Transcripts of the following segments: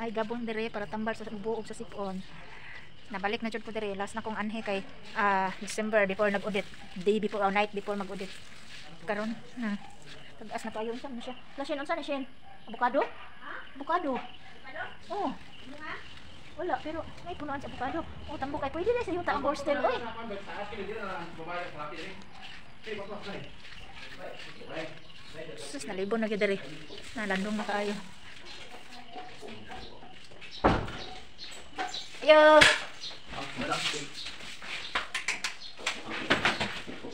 Ay gabon dire para tambal sa ubo ug sa sipon. Nabalik na jud ko dire, last na kong anhi kay December before nag-audit, day before or night before mag-audit. Karon na. Tag-as na kayo, unsa man siya? La Shen, unsa na Shen? Avocado? Avocado. Oh. Wala, pero may punuan sa avocado. Oh, tambok ay pwede na sa yuta ang borstel oy. Sus, nalibon na gyud diri. Nalandong na kaayo. Ayo.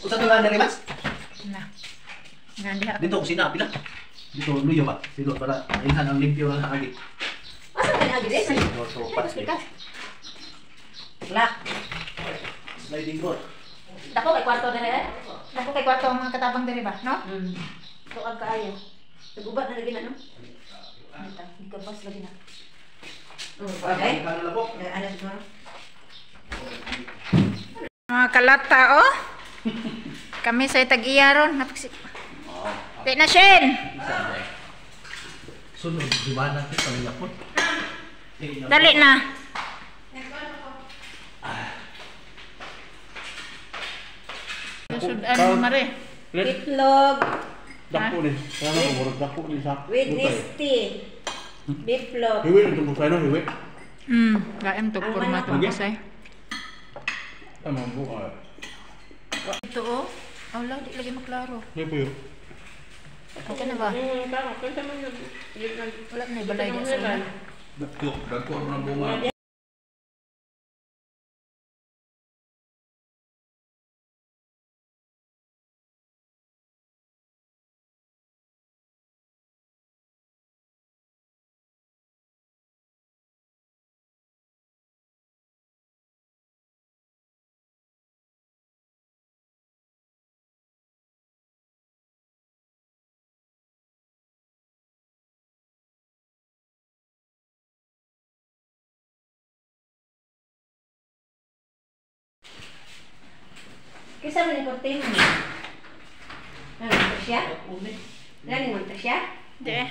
Usa to lang diri, Mas? Na. Nga diha. Dito kusina pila. Dito luyo ba? Silo para ilhan ang limpyo nga agi. Asa ka na agi? So, pat. La. Sliding door. Dako kay kwarto diri eh. Dako kay kwarto ang mga katabang diri ba, no? Tuag kaayo. Naguba na lagi na, no? Ita, gabas lagi na. Okay. Ano siguro? Mga kalata oh. Kami sa tag-iya ron. Napiksi. Di na Shen. Sunod di ba natin pamilya ko? Dali na. Sudan mare. Itlog Dako ni. Sana ko murag dako ni sa. with tea. Beef loaf. Hiwi itong kusay no, hiwi. Laem to porma to kusay. Tama buka. Ito oh. Ala, di lagi maklaro. May puyo. Okay na ba? Wala na balay di sa una. Dako, dako ng bunga. Kisa man yung kortina mo? Ano, siya? Lani mo siya? Di.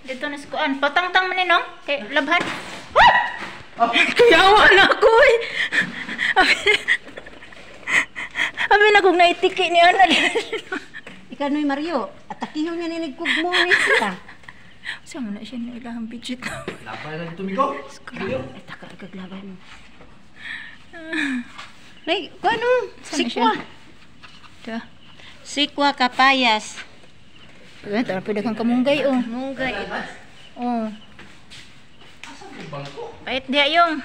Dito na sa kuan. Patangtang man ni nong kay labhan. Kuyawa na ako eh. Abi na kung naitiki ni Ana. Ikaw no'y Mario, atakihon niya ninig kugmo ni siya. Sa mo na siya na ilahang budget. Labay lang dito migo. Ay, taka, ikaglabay mo. Nay, kuano? Sikwa. Da. Sikwa kapayas. Pwede tara pwede kang kamunggay oh. Munggay. Oh. Pait diya yung.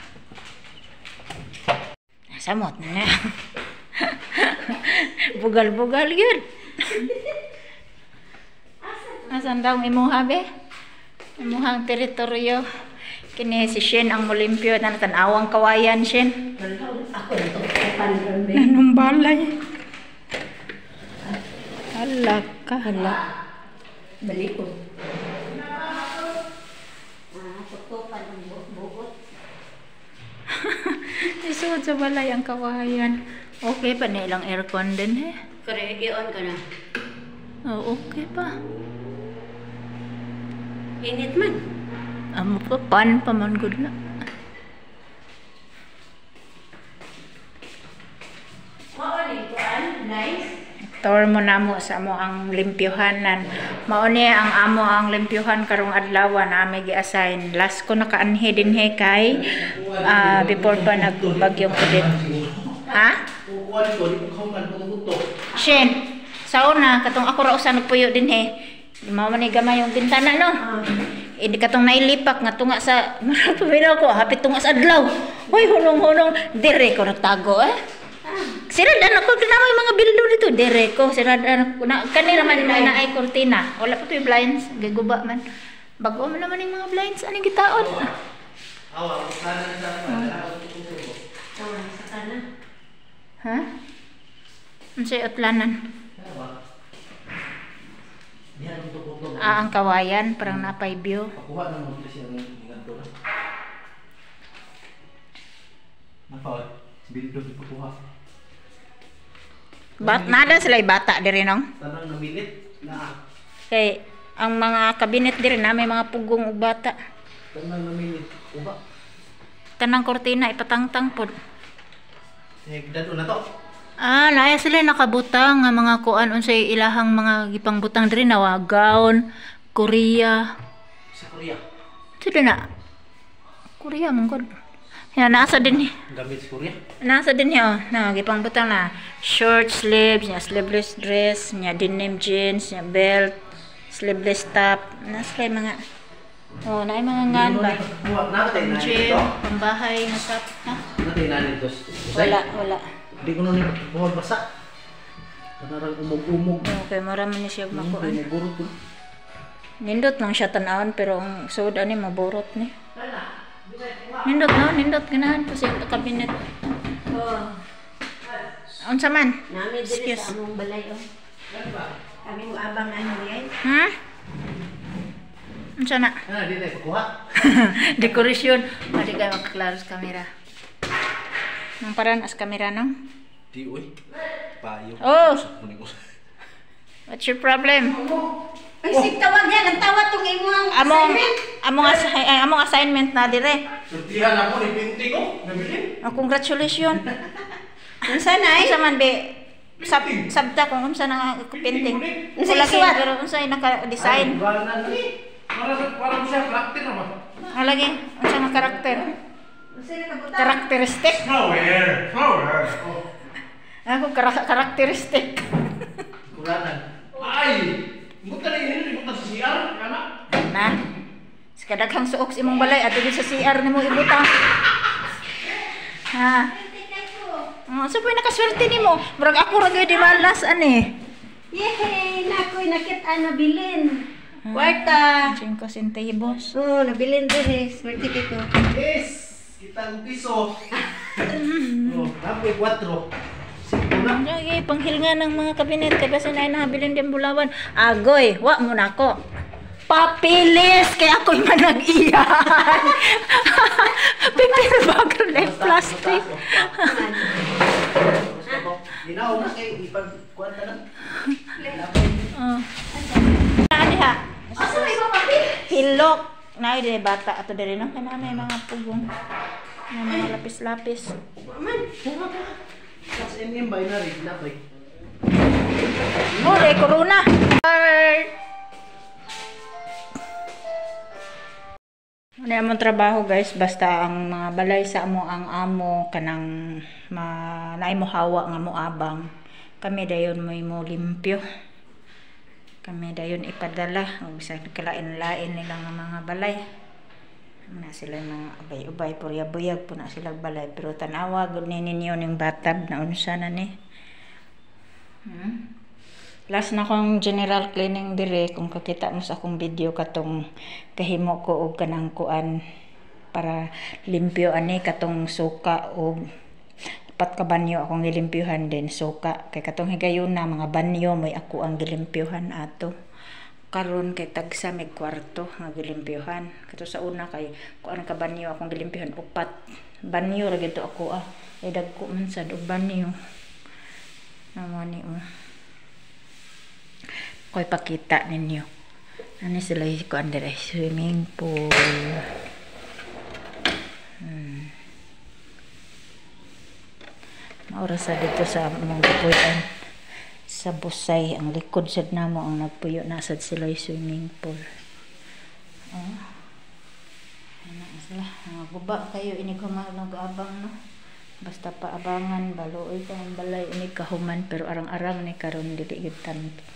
Samot na na. Bugal-bugal yun. Asan daw ang imuha be? Imuhang teritoryo. Kini si Shin ang mulimpyo na tanawang kawayan Shin. Ako na to. Panron be. Anong balay? Hala ka. Hala. Balik ko. Ah, tutupan ang buot. Isuod sa balay ang kawayan. Okay pa na ilang aircon din eh. Kore, i-on ka na. Oh, okay pa. Init man. Amo pa, pan pa man good na. Mao ni kuan, nice. Tour mo na mo sa amo ang limpyohanan. Mao ni ang amo ang limpyohan karong adlaw na ami gi-assign. Last ko nakaanhi dinhi kay before pa nagbagyong audit. Ha? Kukuha dito, di ko kauman ko. Shin, sa una katong ako ra usa nagpuyo dinhi. Mao man ni gamay yung bintana no. Di katong nailipak nga tunga sa marapabinaw ko, hapit tunga sa adlaw. Hoy, hunong-hunong dire ko nagtago eh. Sirad anak ko kinamay mga bildo dito dire ko sirad anak ko na kanira man na ay kurtina. Wala pa to yung blinds, giguba man. Bago man naman yung mga blinds aning gitaon. Awa, sana sa Sa kana. Ha? Unsay utlanan? Ah, ang kawayan parang napay view. Pakuha na mo siya ng ngadto. Napa, bildo di pakuha. Bat nada sila bata diri nong. Tanang namilit na. Kay ang mga kabinet diri na may mga pugong ug bata. Tanang namin uba. Tanang kortina ipatangtang pod. Eh, dado na to. Ah, laaya sila nakabutang nga mga kuan unsay ilahang mga gipangbutang diri na gown, Korea. Sa Korea. Sila na. Korea man gud. Ya nasa din ni. Gamit sa Korea. Nasa din niya oh. Na gipangbutang na short sleeves, nya sleeveless dress, nya denim jeans, nya belt, sleeveless top. Nasa sila mga oh, naay mga ngan ba? Nakatay na Gym, nito. pambahay nga top. Ha? Nakatay na nito. Wala, wala. Di ko nun buhod basa. Kanarang umog-umog. Okay, marami ni siya makuan. Umog-umog ko. Nindot lang siya tan-awon pero ang sud ani maburot ni. Nindot no, nindot ganahan ko sa cabinet. Oh. Unsa man? Nami diri Excuse. sa among balay oh. Kami mo abang ano yan. Ha? Unsa na? Ah, di na ipakuha. Dekorasyon. Pwede kayo makaklaro sa kamera. Nang paraan as kamera no? Di uy. Payo. Oh! What's your problem? Ay, sig tawag yan. Ang tawa tong imong Among assignment. among assignment na dire. Surtihan ako ni Pinti ko. Nabili. Oh, congratulations. Unsa na ay? Unsa man be? Sabta kung unsa na nga painting. Unsa Wala isuwat? pero unsa naka-design. Para siya karakter na ba? Ang lagi, unsa nga karakter? Unsa na kabutang? Karakteristik. Flower. Flower. Oh. Ako karakteristik. Kuranan. Ay! Buta na yun, buta sa CR, ana. Na. Sa kadaghang suok sa imong balay ato sa CR nimo ibutang. Ha. Oh, so po nakaswerte nimo. Murag ako ra gyud di malas ani. Yehey! Nakoy nakit-an nabilin. Kwarta. 5 centavos. Oo, nabilin diri. Swerte kay ko. Yes! Kita ang piso. Oh, napoy 4. Sige na. Lagi panghilnga ng mga kabinet kay basin ay nahabilin din bulawan. Agoy, wa mo nako. Papilis kay ako'y manag-iyan. Paper bag na plastic. Ginaw na kay ipagkuan ta na. Oh. Ani ha? Asa may mga papel? Hilok. Nay dire bata ato dire no kay na may mga pugong. Na mga lapis-lapis. Man. That's MM binary napoy. Oh, de corona. Ano among trabaho guys, basta ang mga balay sa amo ang amo kanang ma naay mo hawa nga moabang. Kami dayon mo'y mo limpyo. Kami dayon ipadala og bisan kalain-lain nila nga mga balay. Na sila mga ubay-ubay purya-buyag po na sila balay pero tan-awa gud ni ninyo ning bathtub na unsa na ni. Last na kong general cleaning dire kung kakita mo sa akong video katong kahimo ko og kanang kuan para limpyo ani katong suka og upat ka banyo akong gilimpyuhan din suka kay katong higayuna mga banyo may ako ang gilimpyuhan ato karon kay tagsa mig kwarto nga gilimpyuhan kato sa una kay kuan ka banyo akong gilimpyuhan upat banyo ra gid ako ah ay dagko man sad og banyo namo ni oh. Ko'y pakita ninyo. Ano sila yung kuan dire? Swimming pool. Maura sa dito sa among gipuy-an. Sa Busay, ang likod sad namo ang nagpuyo na sad sila yung swimming pool. Oh. Ano sila? Mga guba kayo inig human abang no. Basta paabangan baluoy ka ang balay inig kahuman pero arang-arang ni karon dili gyud tanto.